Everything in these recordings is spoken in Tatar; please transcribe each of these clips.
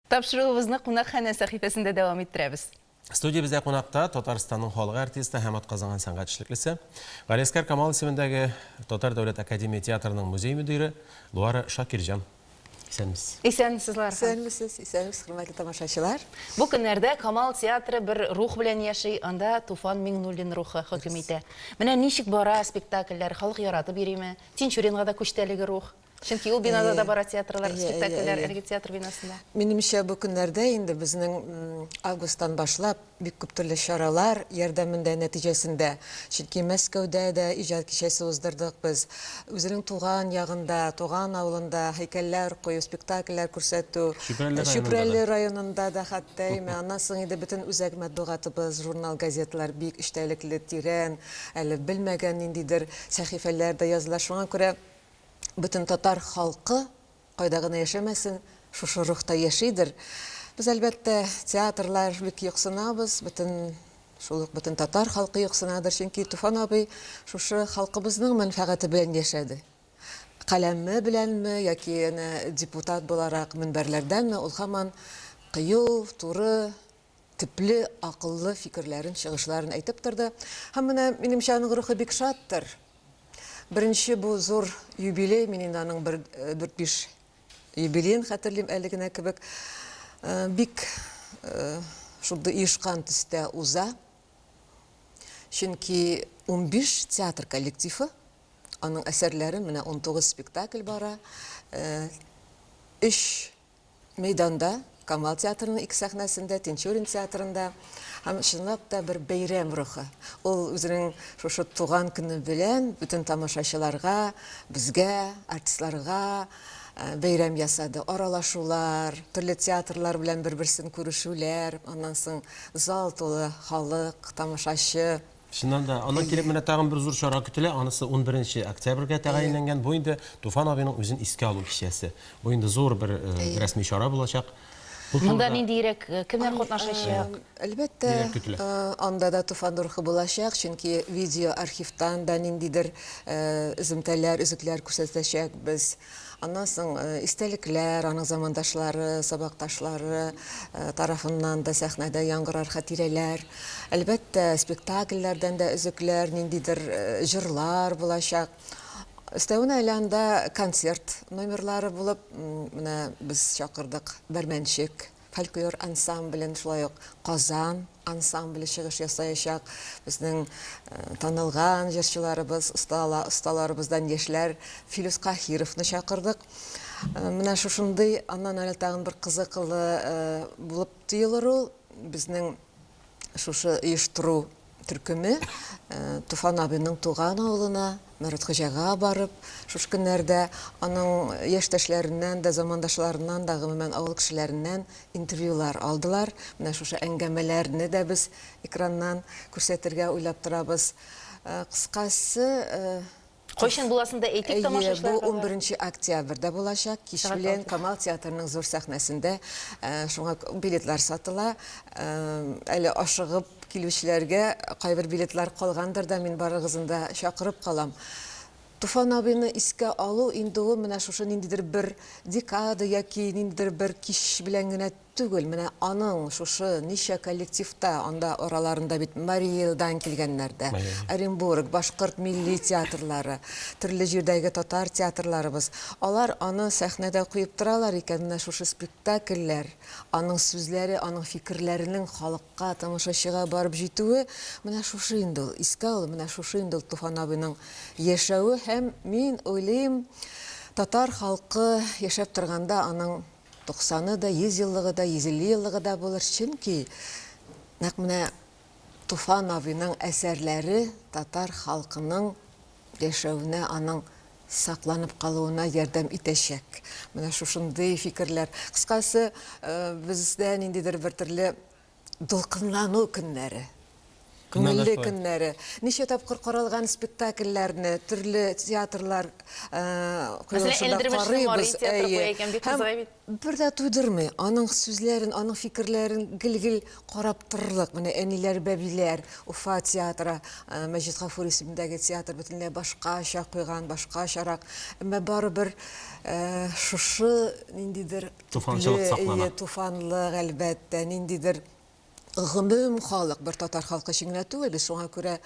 Тапшыруыбызны Кунакханә сәхифәсендә дәвам иттерәбез. Студиябездә кунакта Татарстанның халык артисты һәм атказанган сәнгать эшлеклесе, Галиәсгар Камал исемендәге Татар дәүләт академия театрының музей мөдире Луара Шакирҗан. Исәнмесез. Исәнмесез, Луара ханым. Исәнмесез, исәнмесез, хөрмәтле тамашачылар. Бу көннәрдә Камал театры бер рух белән яши, анда Туфан Миңнуллин рухы хөкем итә. Менә ничек бара спектакльләр, халык яратып йөриме? Тинчуринга да күчте әлеге рух. Чөнки ул бинада да бара театрлар, спектакльләр, әлеге театр бинасында. Минемчә, бу көннәрдә инде безнең августтан башлап бик күп төрле чаралар ярдәмендә, нәтиҗәсендә, чөнки Мәскәүдә дә иҗат кичәсе уздырдык без, үзенең туган ягында, туган авылында һәйкәлләр кую, спектакльләр күрсәтү, Чүпрәле районында да хәтта, әйме, аннан соң инде бөтен үзәк матбугатыбыз, журнал, газеталар бик эчтәлекле, тирән, әле белмәгән ниндидер сәхифәләр дә языла. Шуңа күрә бөтен татар халкы, кайда гына яшәмәсен, шушы рухта яшидер. Без, әлбәттә, театрлар бик юксынабыз, бөтен, шул ук бөтен татар халкы юксынадыр, чөнки Туфан абый шушы халкыбызның мәнфәгате белән яшәде. Каләме беләнме яки әнә депутат буларак мөнбәрләрдәнме, ул һаман кыю, туры, төпле, акыллы фикерләрен, чыгышларын әйтеп торды. Һәм менә, минемчә, аның рухы бик шаттыр. Беренче бу зур юбилей, мин инде аның бер дүрт-биш юбилеен хәтерлим әле генә кебек. Бик шундый оешкан төстә уза. Чөнки 15 театр коллективы, аның әсәрләре, менә 19 спектакль бара. Өч Мәйданда, Камал театрының ике сәхнәсендә, Тинчурин театрында һәм чынлап та бер бәйрәм рухы. Ул үзенең шушы туган көне белән бөтен тамашачыларга, безгә, артистларга бәйрәм ясады. Аралашулар, төрле театрлар белән бер-берсен күрешүләр, аннан соң зал тулы халык, тамашачы. Чыннан да, аннан килеп менә тагын бер зур чара көтелә, анысы унберенче октябрьгә тәгаенләнгән. Бу инде Туфан абыйның үзен искә алу кичәсе. Бу инде зур бер рәсми чара булачак. Бу Монда турыда ниндиерәк, кемнәр катнашачак? Әлбәттә, Ниләр көтелә? анда да Туфан рухы булачак, чөнки видеоархивтан да ниндидер өземтәләр, өзекләр күрсәтәчәкбез. Аннан соң истәлекләр, аның замандашлары, сабакташлары тарафыннан да сәхнәдә яңгырар хатирәләр. Әлбәттә, спектакльләрдән дә өзекләр, ниндидер җырлар булачак. Өстәвенә әле анда концерт номерлары булып, менә без чакырдык Бәрмәнчек фольклор ансамблен, шулай ук Казан ансамбле чыгыш ясаячак. Безнең танылган җырчыларыбыз, осталарыбыздан яшьләр Филүс Каһировны чакырдык. Менә шушындый, аннан әле тагын бер кызыклы булып тоелыр ул, безнең шушы оештыру төркеме Туфан абыйның туган авылына, Мәрәтхуҗага барып, шушы көннәрдә аның яшьтәшләреннән дә, замандашларыннан да, гомумән, авыл кешеләреннән интервьюлар алдылар. Менә шушы әңгәмәләрне дә без экраннан күрсәтергә уйлап торабыз. Кыскасы, Кайчан буласын да әйтик Әйе, бу тамашачыларга да. унберенче октябрьдә булачак, кич Сәгать белән алтыда. Камал театрының зур сәхнәсендә. Шуңа билетлар сатыла. Әле ашыгып килүчеләргә кайбер билетлар калгандыр да, мин барыгызны да чакырып калам. Туфан абыйны искә алу инде ул менә шушы ниндидер бер декада яки ниндидер бер кич белән генә түгел, менә аның шушы ничә коллективта, анда араларында бит Марий Элдан килгәннәр дә, Оренбург, башкорт милли театрлары, төрле җирдәге татар театрларыбыз, алар аны сәхнәдә куеп торалар икән, менә шушы спектакльләр, аның сүзләре, аның фикерләренең халыкка, тамашачыга барып җитүе, менә шушы инде ул искә алу, менә шушы инде ул Туфан абыйның яшәве һәм, мин уйлыйм, татар халкы яшәп торганда аның Туксаны да, 100 еллыгы да, 150 еллыгы да булыр, чөнки нәкъ менә Туфан абыйның әсәрләре татар халкының яшәвенә, аның сакланып калуына ярдәм итәчәк. Менә шушындый фикерләр. Кыскасы, бездә ниндидер бер төрле дулкынлану көннәре. Күңелле көннәре. Ничә тапкыр каралган спектакльләрне төрле театрлар куелышында карыйбыз. Һәм бер дә туйдырмый. Аның сүзләрен, аның фикерләрен гел-гел карап торырлык. Менә Әниләр, бәбиләр, Уфа театры, Мәҗит Гафури исемендәге театр бөтенләй башкача куйган, башкачарак. Әмма барыбер шушы ниндидер Туфанчылык саклана. Туфанлык, әлбәттә, ниндидер гомум халык, бер татар халкы өчен генә түгел, без шуңа күрә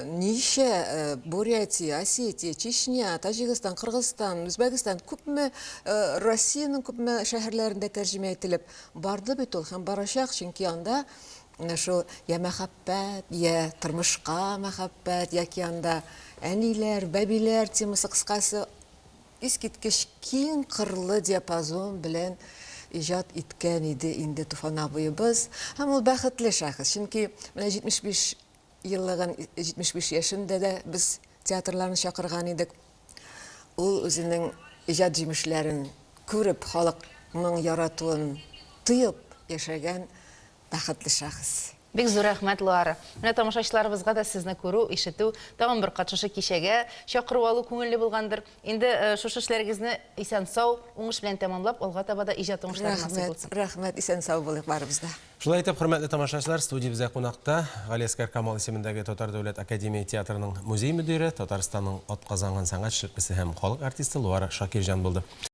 ничә Бурятия, Осетия, Чечня, Таҗикстан, Кыргызстан, Үзбәкстан, күпме Россиянең күпме шәһәрләрендә тәрҗемә ителеп барды бит ул һәм барачак, чөнки анда менә шул я мәхәббәт, я тормышка мәхәббәт, яки анда әниләр, бәбиләр темасы, кыскасы, Искиткеч киң кырлы диапазон белән иҗат иткән иде инде Туфан абыебыз. Һәм ул бәхетле шәхес, чөнки менә 75 еллыгын, 75 яшендә дә без театрларны чакырган идек. Ул үзенең иҗат җимешләрен күреп, халыкның яратуын тоеп яшәгән бәхетле шәхес. Бик зур рәхмәт, Луара. Менә тамашачыларыбызга да сезне күрү, ишетү, тагын бер кат шушы кичәгә чакыру алу күңелле булгандыр. Инде шушы эшләрегезне исән-сау, уңыш белән тәмамлап, алга таба да иҗат уңышлары насыйп булсын. Рәхмәт, рәхмәт, исән-сау булыйк барыбыз да. Шулай итеп, хөрмәтле тамашачылар, студиябездә кунакта Галиәсгар Камал исемендәге Татар дәүләт академия театрының музей мөдире, Татарстанның атказанган сәнгать эшлеклесе һәм халык артисты Луара Шакирҗан булды.